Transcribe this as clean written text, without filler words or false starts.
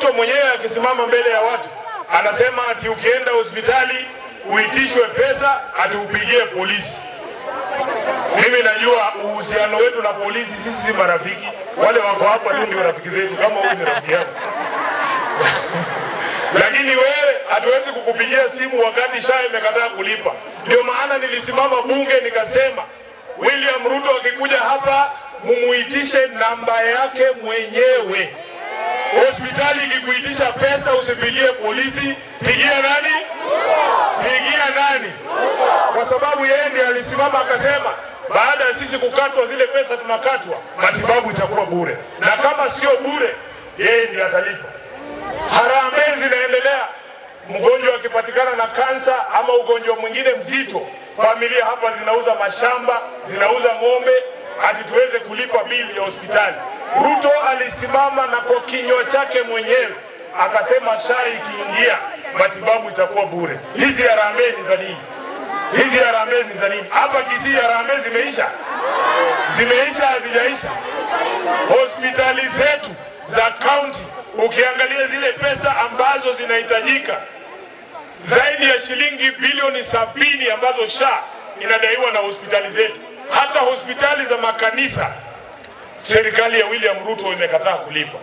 Ruto mwenyewe akisimama mbele ya watu anasema ati ukienda hospitali uitishwe pesa ati upigie polisi. Mimi najua uhusiano wetu na polisi, sisi si marafiki. Wale wako hapa tu ndio rafiki zetu, kama huyu ni rafiki yako. Lakini wewe hatuwezi kukupigia simu wakati SHA imekataa kulipa. Ndio maana nilisimama bunge nikasema, William Ruto akikuja hapa mumuitishe namba yake mwenyewe. Hospitali ikikuitisha pesa usipigie polisi, pigia nani? Pigia nani? Kwa sababu yeye ndiye alisimama akasema, baada ya sisi kukatwa zile pesa tunakatwa, matibabu itakuwa bure, na kama sio bure, yeye ndiye atalipa. Harambee zinaendelea. Mgonjwa akipatikana na kansa ama ugonjwa mwingine mzito, familia hapa zinauza mashamba, zinauza ng'ombe ati tuweze kulipa bili ya hospitali. Ruto alisimama na kwa kinywa chake mwenyewe akasema SHA ikiingia matibabu itakuwa bure. Hizi harambee ni za nini? Hizi harambee ni za nini? Hapa Kisii harambee zimeisha, zimeisha, hazijaisha? Hospitali zetu za kaunti, ukiangalia zile pesa ambazo zinahitajika, zaidi ya shilingi bilioni 70 ambazo SHA inadaiwa na hospitali zetu. Hata hospitali za makanisa serikali ya William Ruto imekataa kulipa.